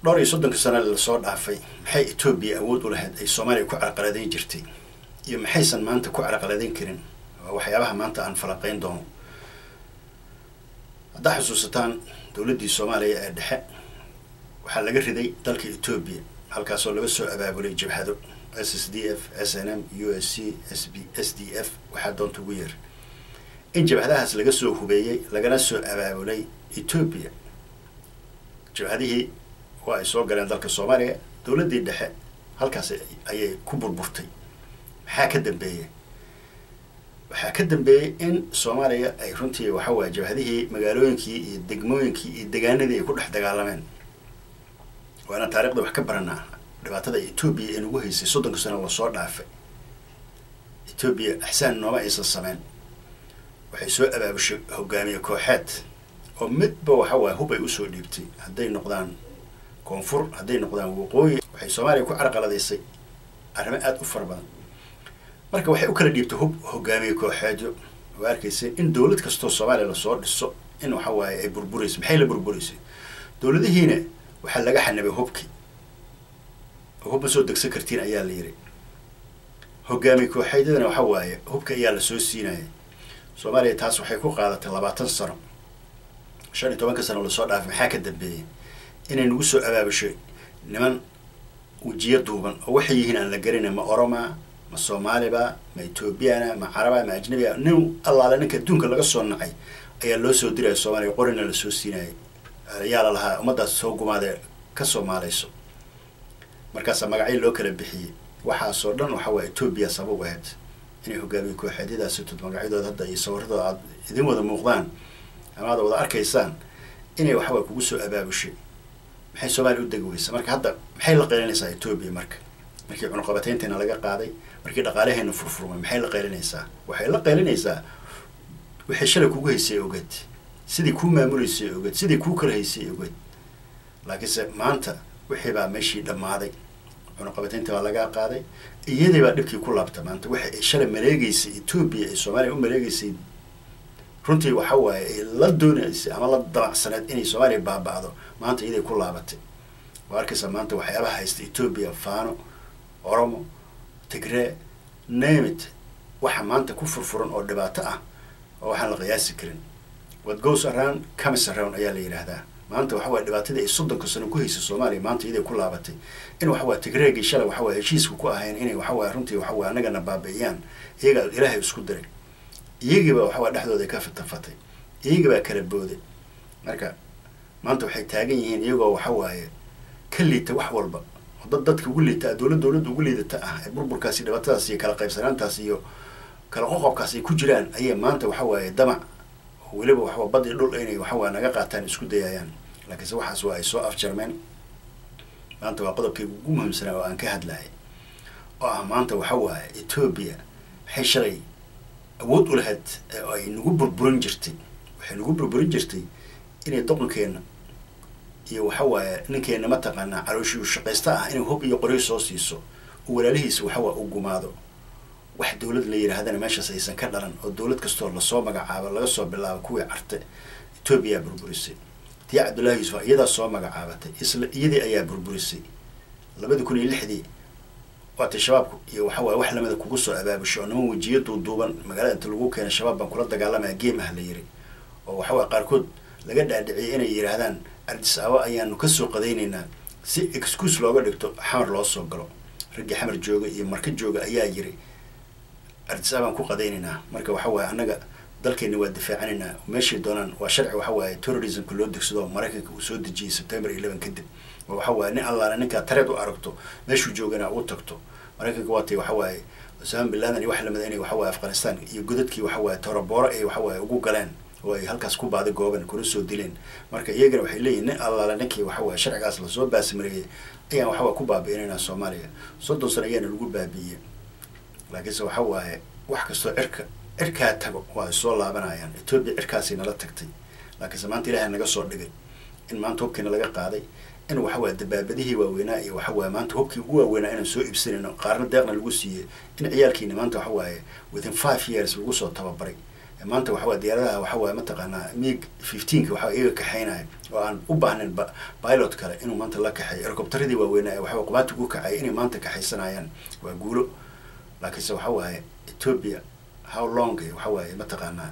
Dhowr iyo soddonka sano lasoo dhaafay, maxay Etoobiya awood u lahayd ay Soomaaliya ku carqaladeyn jirtay, iyo maxaysan maanta ku carqaladeyn karin? Waa waxyaabaha maanta aan falanqeyn doono. Haddaa xusuusataan, dowladdii Soomaaliya ee dhexe waxaa laga riday dalka Etoobiya, halkaasoo laga soo abaabulay jabhado SSDF, SNM, USC, SB, SDF, waxaa doonta ugu yeer, in jabhadahaas laga soo hubeeyey lagana soo abaabulay Etoobiya. Jabhadihii waa ay soo galeen dalka Soomaaliya, dowladdii dhexe halkaas ayay ku burburtay. Maxaa ka dambeeyey? Waxaa ka dambeeyey in Soomaaliya ay runtii, waxa waye, jabhadihii magaalooyinkii iyo degmooyinkii iyo degaanadii ay ku dhex dagaalameen. Waana taarikhda wax ka baranaa dhibaatada Etoobiya ee nagu haysay 30-ka sano lasoo dhaafay. Etoobiya axsaan nooma aysan sameyn. Waxay soo abaabushay hogaamiye kooxeed oo midba, waxa waye, hub ay usoo dhiibtay, hadday noqdaan koonfur, hadday noqdaan waqooyi. Waxay Soomaaliya ku carqaladaysay arrimo aada u fara badan. Marka waxay u kala dhiibtay hub hogaamiye kooxeedyo. Waa arkaysay in dowlad kastoo Soomaaliya lasoo dhiso in, waxa waaye, ay burburayso. Maxay la burburaysay? Dowladihiina waxaa laga xanibay hubkii, "Hub ma soo degsan kartiin," ayaa la yiri. Hogaamiye kooxeedyadana, waxa waaye, hubka ayaa lasoo siinaya. Soomaaliya taas waxay ku qaadatay 20 sano. 15-ka sano lasoo dhaafay, maxaa ka dambeeyey? Inay nagu soo abaabushay niman wejiyo duuban oo waxay yihiin aan la garanayn: ma Oroma, ma Soomaaliba, ma Etoobiyana, ma Caraba, ma ajnabiga? Nin allaale ninka adduunka laga soo nacay ayaa loo soo diraya Soomaaliya, qorina lasoo siinayay, ayaa la lahaa, "Ummaddaas soo gumaadee, ka soomaaleyso." Markaasaa magacyo loo kala bixiyey. Waxaasoo dhan, waxa waye, Etoobiya sabab u ahayd inay hogaamiye kooxeedyadaasi tud magacyadooda hadda iyo sawiradooda aad idin wada muuqdaan ama aad wada arkaysaan inay, waxaway, kugu soo abaabushay. Maxay Soomaaliya u degi weysa marka? Hadda maxay la qaylinaysaa Etoobiya? Marka markii cunuqabateynteena laga qaaday, markii dhaqaalaheena furfurmay, maxay la qaylinaysaa? Waxay la qaylinaysaa waxay shalay kugu haysay ogeed, sidii kuu maamuleysay ogeed, sidii kuu kala haysay ogeed. Laakiinse maanta wixii baa meeshii dhammaaday, cunuqabateynta baa lagaa qaaday, iyadii baa dhibkii ku laabta. Maanta waxa ay shalay maleegeysay Etoobiya, ay Soomaaliya u maleegeysay, runtii, waxa waaye, ay la doonaysay ama la damacsaneed inay Soomaaliya baaba'do, maanta iyaday ku laabatay. Waa arkaysaa maanta waxyaabaha haysta Etoobiya: Faano, Oromo, Tigree, name it. Waxa maanta ku furfuran oo dhibaato ah oo waxaan la qiyaasi karin. "What goes around comes around," ayaa la yidhaahdaa. Maanta, waxa waye, dhibaatadii ay 30-ka sano ku haysay Soomaaliya maanta iyaday ku laabatay, in, waxa waye, Tigreegii shalay, waxa waye, heshiiska ku ahayn inay, waxa waye, runtii, waxa waye, annagana baabi'iyaan, iyagaa Ilaahay isku diray. Iyagiiba, waxa waye, dhexdooda ka fatafatay, iyagibaa kala booday. Marka maanta waxay taagan yihiin iyagoo, waxa waaye, ka liita wax walba oo dad dadka ugu liita, dowlad dowladda ugu liidata ah, ee burburkaas iyo dhibaatadaas iyo kala qaybsanaantaas iyo kala qoqobkaas ay ku jiraan ayay maanta, waxa waaye, damac oo weliba, waxaa bad iyo dhul inay, waxa waye, naga qaataan isku dayayaan. Laakiinse waxaas waa ay soo afjarmeen. Maanta waa qodobkayga ugu muhiimsanaa oo aan ka hadlayay, oo ah maanta, waxa waaye, Etoobiya maxay shalay awood u lahayd oo ay nagu burburin jirtay? Waxay nagu burburin jirtay inay doqonkeena iyo, waxa waaye, ninkeena mataqaanaa calooshii shaqaysta ah inay hub iyo qoryo soo siiso oo walaalihiisa, waxa waa, u gumaado. Wax dowlad la yidhaahdana meeshaas aysan ka dhalan, oo dowlad kastoo lasoo magacaabo, laga soo bilaabo kuwii Carte, Etoobiya burburisay. Tii Cabdullahi Yuusuf iyadaa soo magacaabatay, isla iyadii ayaa burburisay. 2006-dii waatay Shabaabku iyo, waxa waaye, wax lamida kugu soo abaabusho oo niman wejiyo duuduuban magaalada inta lagu keenay, "Shabaab baan kula dagaalamaya," game ah la yiri, oo, waxa waye, qaarkood laga dhaadhiciyay inay yidhaahdaan, "Addis Ababa ayaanu kasoo qadaynaynaa," si excuse looga dhigto Xamar loo soo galo. Raggii Xamar jooga iyo Marka jooga ayaa yiri, "Addis Ababaan ku qadaynaynaa." Marka, waxa waaye, annaga dalkeena waa difaacanaynaa meeshay doonaan. Waa sharci, waxa waaye, terrorismka loo degsado oo Maraykanka uu soo dejiyey September 11 kadib, oo, waxa waaye, nin allaale ninkaa threat u aragto, meeshuu joogana uu tagto. Maraykanka waatay, waxa waaye, Osama bin Laden iyo wax lamida inay, waxa waaye, Afghanistan iyo godadkii, waxa waaye, Tora Bora ay, waxa waaye, ugu galeen oo ay halkaas ku baadi gooben kuna soo dileen. Marka iyagana waxay leeyihin, nin allaale ninkii, waxa waaye, sharcigaas lasoo baasimareeyey ayaan, waxa waye, ku baabi'inaynaa Soomaaliya. 30 sano ayaana lagu baabi'iyey. Laakiinse, waxa waaye, wax kastoo cirka cirkaa tago waa ay soo laabanayaan. Etoobiya cirkaasay nala tagtay, laakiinse maanta Ilaahay naga soo dhigay in maanta hubkiina laga qaaday, in, waxa waye, dabaabadihii waaweynaa iyo, waxa waaye, maanta hubkii ugu waaweynaa inaan soo iibsanayno, qaarna deeqna lagu siiyey, in ciyaalkiina maanta, waxa waaye, within 5 years lagu soo tababaray. Maanta waxa waaye diyaaradaha waxa waaye mataqaanaa MiG 15-ka waxa iyaga kaxaynaya oo aan u baahnayn pilot kale inuu maanta la kaxeeyo. Helicopteradii waaweynaa ee waxa qubaatigu kacay inay maanta kaxaysanayaan waa guulo. Laakiinse waxa waaye Ethiopia how long waxa waaye mataqaanaa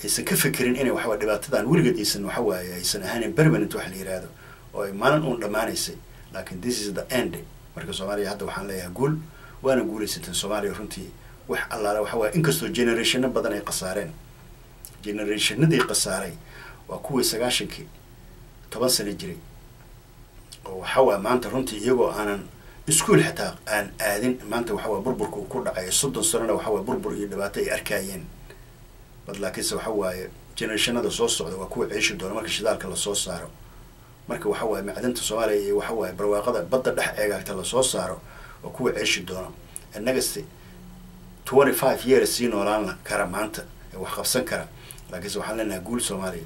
aysan ka fekerin inay waxa waaye dhibaatadan weligeed aysan waxa waaye aysan ahaanin permanent wax la yiraahdo oo ay maalin uun dhammaanaysay, laakiin this is the end. Marka Soomaaliya hadda waxaan leeyahay guul, waana guulaysateen Soomaaliya runtii. Wax allaale waxa waaye inkastoo generationo badan ay khasaareen, generationadii khasaaray waa kuwii 90-kii 10 sano jiray oo waxa waaye maanta runtii iyagoo aanan iskuol xitaa aan aadin maanta waxa waaye burburka uu ku dhacay. 30 sanona waxa waaye burbur iyo dhibaato ay arkaayeen bad. Laakiinse waxa waaye generationada soo socda waa kuwa ceeshi doona marka shidaalka lasoo saaro, marka waxa waaye macdanta Soomaaliya iyo waxa waaye barwaaqada badda dhex eegaagta lasoo saaro, waa kuwa ceeshi doona innagasi 25 years sii noolaan kara maanta ee wax qabsan kara. Laakiinse waxaan leenahay guul Soomaaliya.